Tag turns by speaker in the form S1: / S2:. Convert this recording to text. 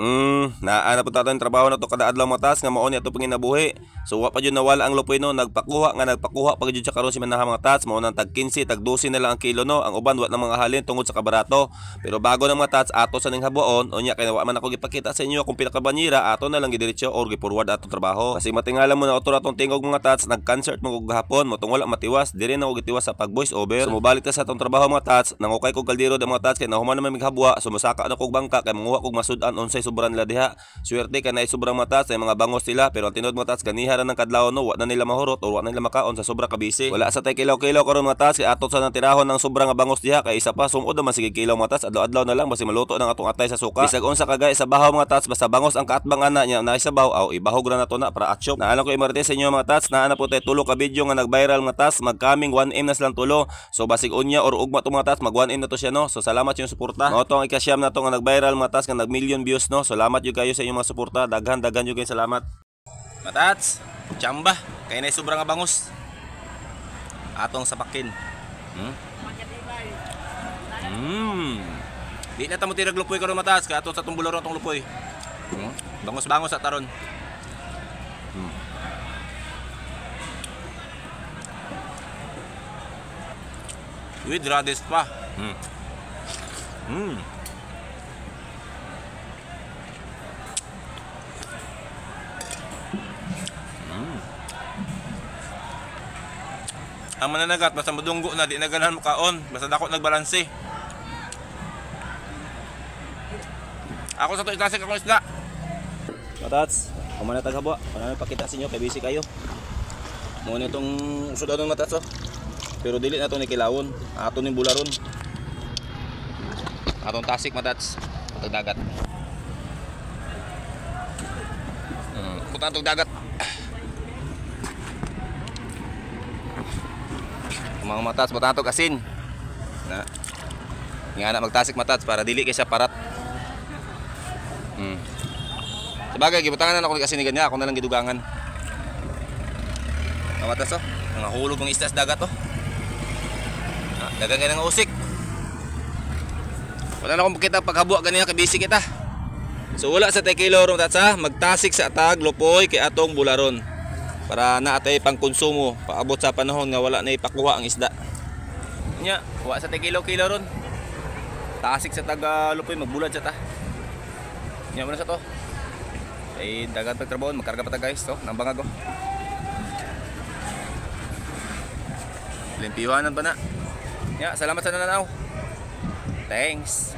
S1: Naa na po tato ang trabaho na to kada adlaw mga tats nga mao ni ato panginabuhi. So wa pa jud nawala ang lupoy no, nagpakuha nga nagpakuha pa jud siya karon si manaha mga tats, mao nang tag 15, tag 12 na lang ang kilo no. Ang uban wa na mga halin tungod sa kabarato. Pero bago ng mga tats ato sa ning habuon, unya kay wa man ako gipakita sa inyo akong pinakabanyera, ato na lang gidiretso or gi-forward atong trabaho. Kasi matingala mo na otro atong tingog mga tats, nag-concert mo og gahapon, mo wala matiwas, diri na og gitiwas sa pag voice over. So mobalik ta sa atong trabaho mga tats, nangukay kog kaldero da mga tats kay nahuman naman mighabwa, sumusaka na kog bangka kay manguha kog masud-an unsay sobra nila diha. Swerte kay naay sobrang mga tats ay mga bangos sila, pero ang tinuod mga tats ganiha ra ng kadlaw no, wa na nila mahurot or wa na nila makaon sa sobra ka busy. Wala sa tay kilaw-kilaw karon mga tats kay ato sa nang tirahon ng sobra nga bangos diha kay isa pa sumod naman sige kilaw mga tats, adlaw-adlaw na lang basi maluto ng atong atay sa suka. Bisag unsa kagay sa bahaw mga tats, basta bangos ang kaatbang ana niya na sa bahaw, aw ibahog ra nato na para atsyop. Naalam ko imarite sa inyo mga tats, naa na po tay tulo ka video nga nag-viral mga tats, magkaming 1M na silang tulo. So basig unya or ugma to mga tats, mag 1M na to siya no. So salamat yung suporta. Mao to ang ikasyam na to nga nag-viral mga tats nga nag million views no. Salamat jud kayo sa inyong mga suporta. Daghan-daghan jud kayo salamat. Matats, chamba, kay nay sobra nga bangus. Atong sapakin. Di na ta mo tirag lupoy karon matats, kay ato sa atong bularon atong lupoy. Bangos-bangos sa taron. With radish pa. Ang mananagat basta mudunggo na di na ganahan mukaon, basta dako nagbalanse. Ako sa to itasik akong isda. Matats, human na taghabwa. Wala na pakita sa inyo kay busy kayo. Mo ni itong sudanon matats oh. Pero dili na to ni kilawon, ato ning bularon. Atong tasik matats, atong dagat. Butang atong dagat. Mga matats, butang atong asin. Na. Nga na magtasik matats para dili kay siya parat. Sabagay gibutangan na ako ng asin ni ganyan, ako na lang gidugangan. Mga matats oh, mga hulog ng isda sa dagat oh. Dagan kay nga usik. Wala na akong makita paghabwa ganiya kay busy kita. So wala sa tay kilo ron tats ha, magtasik sa atag lupoy kay atong bularon. Para na atay pangkonsumo paabot sa panahon nga wala na ipakuha ang isda. Nya, wa sa tay kilo-kilo ron. Tasik sa tag lupoy magbulad sa ta. Nya mo na sa to. Ay dagan pagtrabaho, magkarga pa ta guys to, nang bangag oh. Limpiwanan pa na. Nya, salamat sa nananaw. Thanks.